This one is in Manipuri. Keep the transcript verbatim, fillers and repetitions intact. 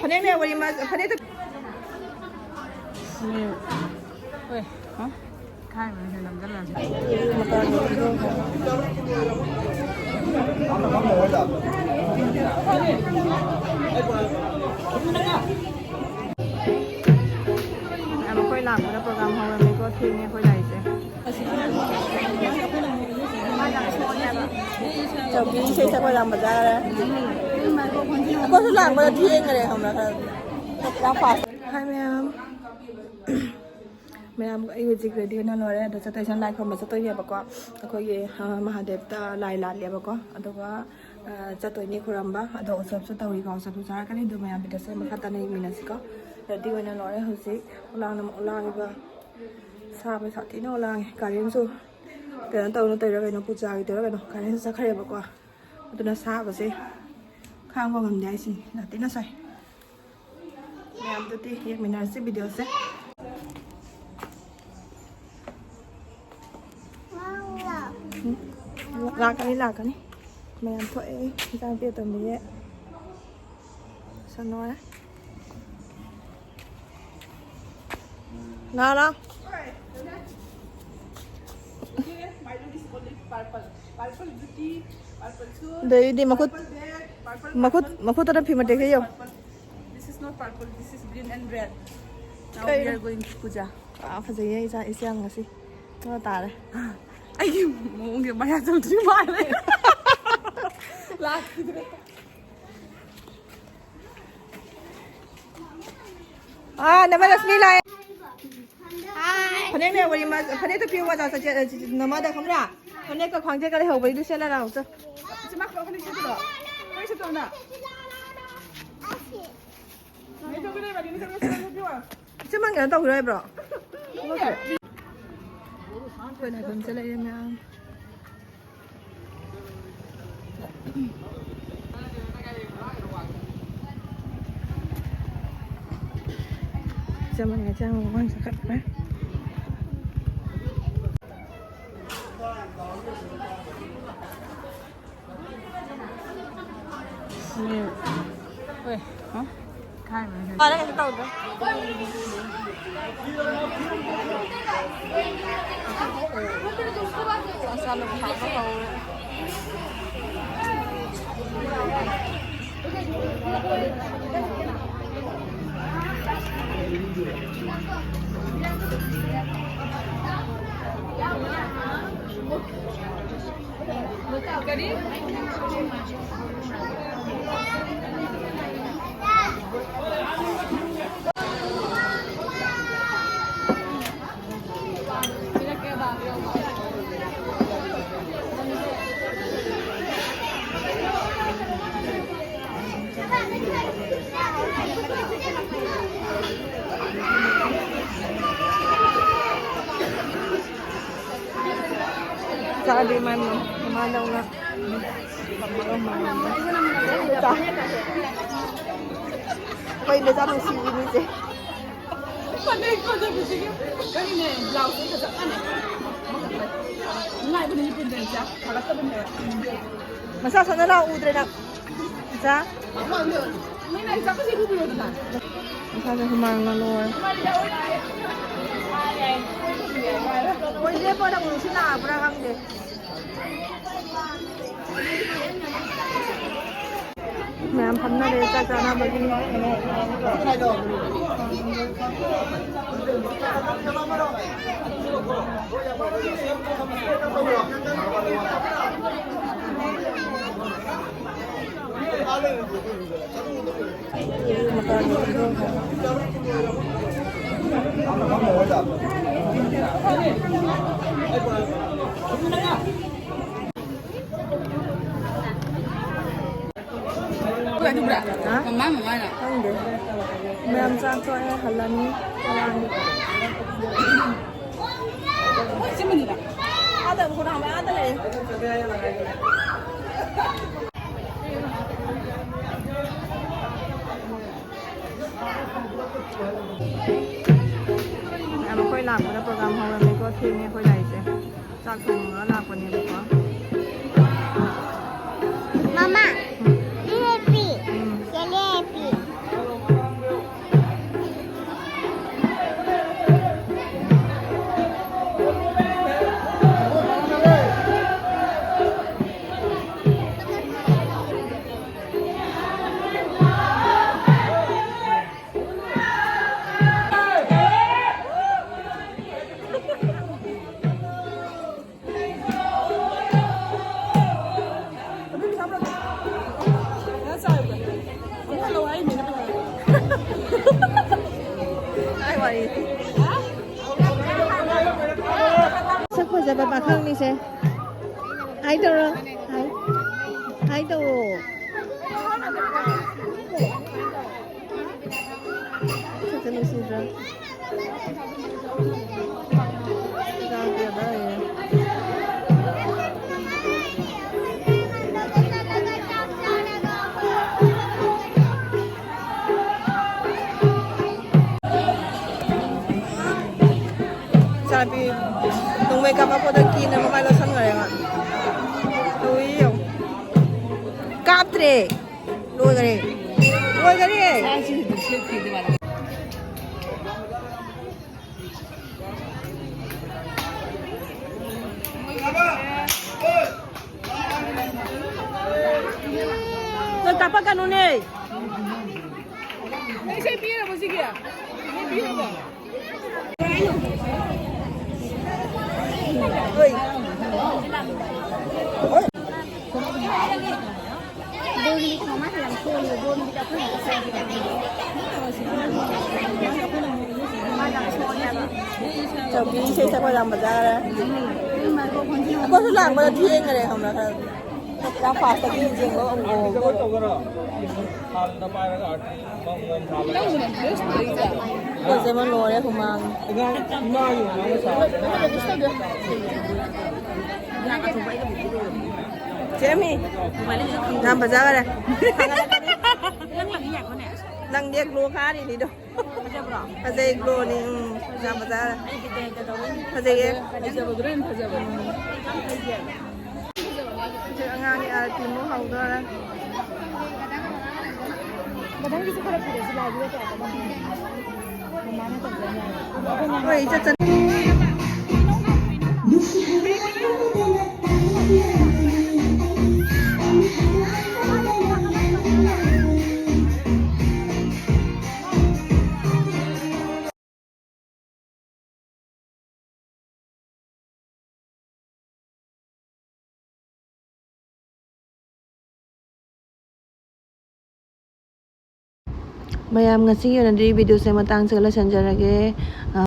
ꯐꯅꯦꯛꯅꯦ, ꯋꯥꯔꯤ ꯃ-, ꯐꯅꯦꯛꯇ꯫ ꯍꯣꯏ꯫ ꯍꯥ? ꯈꯥꯏꯕꯅꯦ ꯅꯝꯖꯜꯂꯁꯦ꯫ ꯃꯈꯣꯏ ꯂꯥꯛꯄꯗ program ꯍꯧꯔꯝꯃꯦꯀꯣ, ꯊꯦꯡꯉꯦ ꯑꯩꯈꯣꯏ ꯂꯥꯛꯏꯁꯦ꯫ ꯆꯧꯕꯤ ꯏꯁꯩ ꯁꯛꯄ ꯌꯥꯝ ꯐꯖꯔꯦ꯫ ꯑꯩꯈꯣꯏꯁꯨ ꯂꯥꯛꯄꯗ ꯊꯦꯡꯈ꯭ꯔꯦ, ꯈꯪꯕ꯭ꯔꯥ? ꯈꯔ ꯌꯥꯝ fast꯫ Hi ꯃꯌꯥꯝ꯫ ꯃꯌꯥꯝ, ꯑꯩ ꯍꯧꯖꯤꯛ ready ꯑꯣꯏꯅ ꯂꯣꯏꯔꯦ꯫ ꯑꯗꯣ ꯆꯠꯇꯣꯏꯁꯤꯅ ꯂꯥꯏ ꯈꯨꯔꯨꯝꯕ ꯆꯠꯇꯣꯏꯅꯦꯕꯀꯣ꯫ ꯑꯩꯈꯣꯏꯒꯤ, ꯑ, ꯃꯍꯥꯗꯦꯕꯇ ꯂꯥꯏ ꯂꯥꯠꯂꯦꯕꯀꯣ꯫ ꯑꯗꯨꯒ, ꯑ, ꯆꯠꯇꯣꯏꯅꯦ ꯈꯨꯔꯨꯝꯕ꯫ ꯑꯗꯣ ꯎꯁꯣꯞꯁꯨ ꯇꯧꯏꯀꯣ, ꯎꯁꯣꯞꯁꯨ ꯆꯥꯔꯛꯀꯅꯤ꯫ ꯑꯗꯨ ꯃꯌꯥꯝ video ꯁꯦ ꯃꯈꯥ ꯇꯥꯅ ꯌꯦꯡꯃꯤꯟꯅꯁꯤꯀꯣ꯫ Ready ꯑꯣꯏꯅ ꯂꯣꯏꯔꯦ ꯍꯧꯖꯤꯛ꯫ ꯎꯂꯥꯡꯅ ꯑꯃꯨꯛ ꯎꯂꯥꯡꯉꯤꯕ꯫ ꯁꯥꯕ ꯁꯥꯊꯤꯅ ꯎꯂꯥꯡꯉꯦ꯫ ꯀꯥꯔꯦꯟꯁꯨ ꯀꯩꯅꯣ ꯇꯧꯅ ꯇꯧꯔꯤꯔꯥ ꯀꯩꯅꯣ, ꯄꯨꯖꯥꯒꯤ ꯇꯧꯔꯤꯔꯥ ꯀꯩꯅꯣ, ꯀꯥꯔꯦꯟꯁꯨ ꯆꯠꯈ꯭ꯔꯦꯕꯀꯣ꯫ ꯑꯗꯨꯅ ꯁꯥꯕꯁꯦ ꯈꯥꯡꯕ ꯉꯝꯗꯦ ꯍꯥꯏꯁꯤꯅꯤ, ꯌꯥꯝ ꯊꯤꯅ ꯁꯥꯏ꯫ ꯃꯌꯥꯝꯗꯨꯗꯤ ꯌꯦꯡꯃꯤꯟꯅꯔꯁꯤ video ꯁꯦ꯫ ꯎꯝ, ꯂꯥꯛꯀꯅꯤ, ꯂꯥꯛꯀꯅꯤ꯫ ꯃꯌꯥꯝ ꯊꯣꯛꯑꯦ, ꯏꯆꯥꯅꯨꯄꯤ ꯑꯇꯣꯝꯕꯤꯒꯤ꯫ ꯁꯅꯣ꯫ ꯂꯥꯛꯑꯣ, ꯂꯥꯛꯑꯣ꯫ ꯑꯗꯩꯗꯤ ꯃꯈꯨꯠ, ꯃꯈꯨꯠ, ꯃꯈꯨꯠꯇꯅ ꯐꯤ ꯃꯇꯦꯛ ꯈꯔ ꯌꯦꯡꯉꯨ꯫ This is not purple, this is green and red. Now we are going to puja. ꯑꯥ, ꯐꯖꯩꯌꯦ, ꯏꯆꯥ, ꯏꯆꯦ ꯌꯥꯝ ꯉꯁꯤ꯫ ꯉꯥ ꯇꯥꯔꯦ꯫ ꯑꯩꯒꯤ ꯃꯑꯣꯡꯁꯦ ꯃꯌꯥ ꯆꯧꯗ꯭ꯔꯤ ꯃꯥꯜꯂꯦ꯫ ꯂꯥꯛꯈꯤꯗ꯭ꯔꯦ꯫ ꯑꯥ, ꯅꯃ ꯂꯛꯁꯃꯤ ꯂꯥꯛꯑꯦ꯫ ꯐꯅꯦꯛꯅꯦ, ꯋꯥꯔꯤ ꯃ-, ꯐꯅꯦꯛꯇꯣ ꯄꯤꯌꯨ, ꯑꯣꯖꯥ ꯆꯠꯆꯦ-, ꯅꯃꯗ ꯈꯪꯕ꯭ꯔꯥ? ꯐꯅꯦꯛꯀ ꯈ꯭ꯋꯥꯡꯖꯦꯠꯀ ꯂꯩꯍꯧꯕꯩꯗꯨ ꯁꯦꯠꯂ ꯂꯥꯛꯑꯣ, ꯆꯣ꯫ ꯏꯆꯦ, ꯃꯥ ꯐꯨꯔꯤꯠ ꯁꯦꯠꯇ꯭ꯔꯣ? ꯐꯨꯔꯤꯠ ꯁꯦꯠꯇ꯭ꯔꯣ ꯅꯪ? ꯏꯆꯦ, ꯃꯥ ꯀꯩꯅꯣ ꯇꯧꯈꯤꯔꯣꯏ ꯍꯥꯏꯕ꯭ꯔꯣ? ꯑꯩꯈꯣꯏ ꯂꯥꯏꯕꯝ ꯆꯠꯂꯛꯑꯦ ꯃꯌꯥꯝ꯫ ꯆꯃꯟꯒ ꯆꯪꯉꯒ ꯃꯥꯡ ꯆꯈꯠꯈ꯭ꯔꯦ꯫ ꯃꯤ ꯍꯣꯏ꯫ ꯍꯥ? ꯐꯔꯦ, ꯀꯩꯁꯨ ꯇꯧꯗ꯭ꯔꯦ꯫ ꯃꯁꯥ ꯅꯨꯡꯁꯥ ꯑꯃ ꯍꯧꯔꯦ꯫ ꯆꯥꯗꯦ ꯃꯥ ꯃꯃꯥꯗꯧꯅ꯫ ꯑꯩꯈꯣꯏ ꯏꯟꯗꯣꯆꯥ ꯅꯨꯡꯁꯤꯕꯤꯅꯤꯁꯦ꯫ ꯐꯅꯦꯛ ꯐꯖꯕꯁꯤꯒꯤ ꯀꯔꯤꯅꯦ, ꯕ꯭ꯂꯥꯎꯁ ꯑꯃꯒ ꯆꯞ ꯃꯥꯟꯅꯩ꯫ ꯅꯨꯡꯉꯥꯏꯕꯅꯤ ꯄꯨꯟꯗꯣꯏ ꯏꯆꯥ, ꯊꯥꯒꯠꯇꯕꯅꯦꯕ꯫ ꯃꯁꯥ ꯁꯣꯟꯅ ꯂꯥꯛꯎꯗ꯭ꯔꯦ ꯅꯪ꯫ ꯏꯆꯥ꯫ ꯃꯤꯅ ꯏꯆꯥ ꯃꯁꯤ ꯄꯨꯕꯤꯔꯣꯗꯅ꯫ ꯃꯁꯥꯁꯦ ꯍꯨꯃꯥꯡꯅ ꯂꯣꯏꯔꯦ꯫ ꯃꯣꯏ ꯂꯦꯞꯄꯗ ꯑꯃꯨꯛ ꯅꯨꯡꯁꯤꯠ ꯂꯥꯛꯄ꯭ꯔꯥ ꯈꯪꯗꯦ꯫ ꯃꯌꯥꯝ ꯐꯝꯅꯔꯦ ꯆꯥꯛ ꯆꯥꯅꯕꯒꯤ꯫ ꯃꯃꯥ, ꯃꯃꯥꯅ꯫ ꯈꯪꯗꯦ꯫ ꯃꯌꯥꯝ ꯆꯥꯛ ꯇꯣꯛꯑꯦ, ꯍꯜꯂꯅꯤ꯫ ꯆꯔꯥꯅꯤ꯫ ꯑꯥꯗ ꯈꯣꯡꯅꯥꯡ ꯑꯥꯗ ꯂꯩ꯫ ꯃꯌꯥꯝ ꯑꯩꯈꯣꯏ ꯂꯥꯛꯄꯗ program ꯍꯧꯔꯝꯃꯦꯀꯣ, ꯊꯦꯡꯉꯦ ꯑꯩꯈꯣꯏ ꯂꯥꯛꯏꯁꯦ꯫ ꯆꯥꯛ ꯊꯣꯡꯉꯒ ꯂꯥꯛꯄꯅꯦꯕꯀꯣ꯫ ꯃꯃꯥ, ꯎꯝ꯫ ꯖꯤꯂꯦꯕꯤ꯫ ꯎꯝ꯫ ꯖꯤꯂꯦꯕꯤ꯫ ꯍꯥꯏ ꯋꯥꯔꯤꯁꯦ꯫ ꯁꯛ ꯐꯖꯕ ꯄꯥꯈꯪꯅꯤꯁꯦ꯫ ꯍꯥꯏ ꯇꯧꯔꯣ꯫ ꯍꯥꯏ꯫ ꯍꯥꯏ ꯇꯧꯔꯣ꯫ ꯁꯛꯁꯦ ꯅꯨꯡꯁꯤꯗ꯭ꯔꯥ? ꯏꯆꯥꯅꯨꯄꯤ ꯅꯣꯡꯃꯩ ꯀꯥꯞꯄꯛꯄꯗ ꯀꯤꯅ ꯃꯃꯥꯏ ꯂꯧꯁꯟꯈ꯭ꯔꯦ ꯃꯥ꯫ ꯇꯧꯏ ꯌꯦꯡꯉꯨ꯫ ꯀꯥꯞꯇ꯭ꯔꯦ꯫ ꯂꯣꯏꯈꯔꯦ꯫ ꯂꯣꯏꯈꯔꯦ꯫ ꯅꯪ ꯀꯥꯞꯄꯛꯀꯅꯨꯅꯦ꯫ ꯅꯪ ꯏꯁꯩ ꯄꯤꯔꯕꯣ ꯁꯤꯒꯤ? ꯏꯁꯩ ꯄꯤꯔꯕꯣ? ꯍꯣꯏ꯫ ꯆꯧꯕꯤ ꯏꯁꯩ ꯁꯛꯄ ꯌꯥꯝ ꯐꯖꯈ꯭ꯔꯦ꯫ ꯑꯩꯈꯣꯏꯁꯨ ꯂꯥꯛꯄꯗ ꯊꯦꯡꯈ꯭ꯔꯦ ꯈꯪꯕ꯭ꯔꯥ? ꯈꯔ ꯌꯥꯝ ꯐꯥꯁꯇꯒꯤ ꯌꯦꯡꯕ ꯑꯃꯨꯛ ꯉꯝꯍꯧꯗꯦ꯫ ꯄꯣꯠꯁꯦ ꯑꯃ ꯂꯣꯏꯔꯦ ꯍꯨꯃꯥꯡ꯫ ꯆꯦꯃꯤ, ꯌꯥꯝ ꯐꯖꯈꯔꯦ꯫ ꯅꯪ ꯅꯦꯛ ꯂꯣ ꯈꯥꯔꯤꯅꯤꯗꯣ꯫ ꯐꯖꯩ ꯒ꯭ꯂꯣꯅꯤ꯫ ꯎꯝ, ꯌꯥꯝ ꯐꯖꯔꯦ꯫ ꯐꯖꯩꯌꯦ꯫ ꯐꯖꯕꯗꯨꯅ ꯍꯦꯟꯅ ꯐꯖꯕ꯫ ꯍꯧꯖꯤꯛ ꯑꯉꯥꯡꯒꯤ ꯑꯥꯔꯇꯤ ꯑꯃꯨꯛ ꯍꯧꯗꯣꯔꯦ꯫ ꯃꯊꯪꯒꯤꯁꯨ ꯈꯔ ꯄꯨꯔꯛꯑꯣ ꯁꯤ ꯂꯥꯏꯒꯤ ꯀꯌꯥ ꯀꯃꯥꯏꯅ ꯇꯧꯗꯣꯏꯅꯣ? ꯍꯣꯏ, ꯏꯆꯠ ꯆꯠ- ꯃꯌꯥꯝ, ꯉꯁꯤꯒꯤ ꯑꯣꯏꯅꯗꯤ videoꯁꯦ ꯃꯇꯥꯡꯁꯤꯒ ꯂꯣꯏꯁꯤꯟꯖꯔꯒꯦ꯫ ꯑ,